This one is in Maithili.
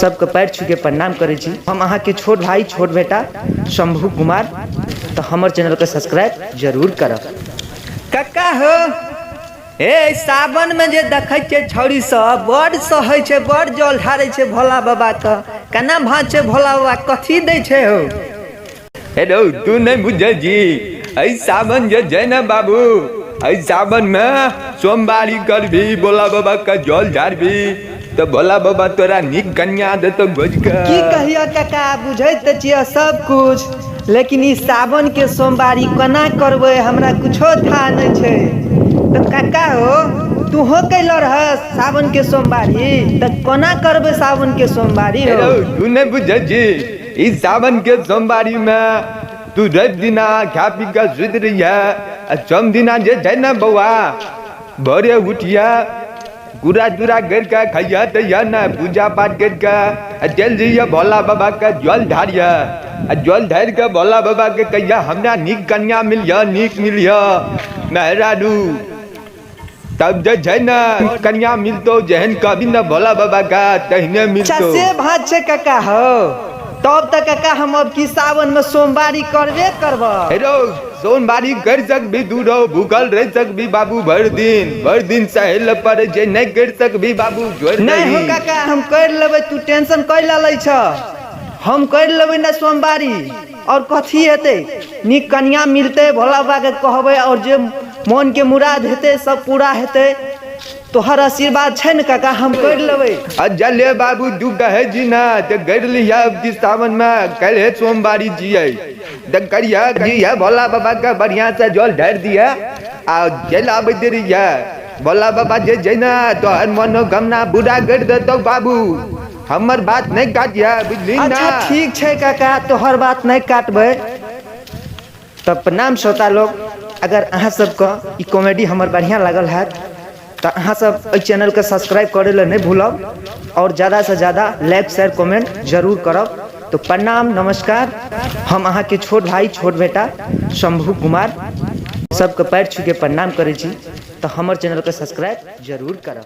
सबके पैर छूके प्रणाम करै छी। हम अहाँके छोट भाई छोट बेटा शंभू कुमार। तऽ हमर चैनलके सब्सक्राइब जरूर करब। कक्का हो, हे सावन में जे देखै छियै छौड़ी सब बड़ सहै छै, बड़ जल ढारै छै भोला बाबा के, केना भाँज छै भोला बाबा कथी दै छै हो? हेलो, तू नहीं बुझे जी, एहि सावन जे छै ने बाबू, एहि सावन में सोमवारी करबी, भोला बाबा के जल ढारबी तऽ भोला बाबा तोरा नीक कन्या देतौ गोज के। की कहियो काका, बुझै तऽ छियै सब कुछ, लेकिन ई सावन के सोमवारी केना करबै हमरा कुछो था नहि छै। तऽ काका हो, तूहो कैलो रह सावन के सोमवारी, तऽ कोना करबै सावन के सोमवारी हो? हेलो, तू नहीं बुझे जी, ई सावन के सोमवारी में तू रवि दिना खा पी के सुति रही है आ सोम दिना जे छै ने बौआ भोरे उठिया गुड़ा तुड़ा कर के खैया तैया ने पूजा पाठ कर के आ चलि जइया भोला बाबा के जल ढारिया आ जल ढारि के भोला बाबा के कहिया हमरा नीक कन्या मिलिह, नीक मिलिह मेहरारू, तब जे छै ने कन्या मिलतो जेहन कहबी ने भोला बाबा के तहने अच्छा मिलतो। से भात छै काका हो, तब तऽ काका हम अब की सावन में सोमवारी करबे करब। हेरो सोमवारी कर सकबी तू रहो, भूखल रह सकबी बाबू भरि दिन, भरि दिन सहे लए पड़ै छै, नहि कर सकबी बाबू छोड़ि नहि हो दही। काका, हम कर लेबै, तू टेंशन कै लए लै छ, हम कर लेबै ने सोमवारी। और कथी हेतै, नीक कन्या मिलतै, भोला बाबा के कहबै और जे मन के मुराद हेतै सब पूरा हेतै। तोहर आशीर्वाद छै ने काका, हम कर लेबै। अच्छा ले बाबू, तू कहै छी ने तऽ कर लिह अब की सावन में, काल्हि सोमवारी छियै तऽ करिह जी भोला बाबा के बढ़िया से जल ढारि दिह आ चलि आबैत रहिह। भोला बाबा जे छै ने तोहर मनोकामना पूरा करि देतौ बाबू, हमर बात नहि काटिह, बुझली ने? अच्छा ठीक छै काका, तोहर बात नहि काटबै। तऽ प्रणाम श्रोता लोग, अगर अहाँ सबके ई कॉमेडी हमर बढ़िआँ लागल हैत तऽ अहाँ सब एहि चैनलके सब्सक्राइब करै लए नहि भूलब और ज़्यादा से ज़्यादा लाइक शेयर कमेंट जरूर करब। तो प्रणाम नमस्कार, हम अहाँके छोट भाई छोट बेटा शंभू कुमार सबके पैर छूके प्रणाम करै छी। तऽ हमर चैनलके सब्सक्राइब जरूर करब।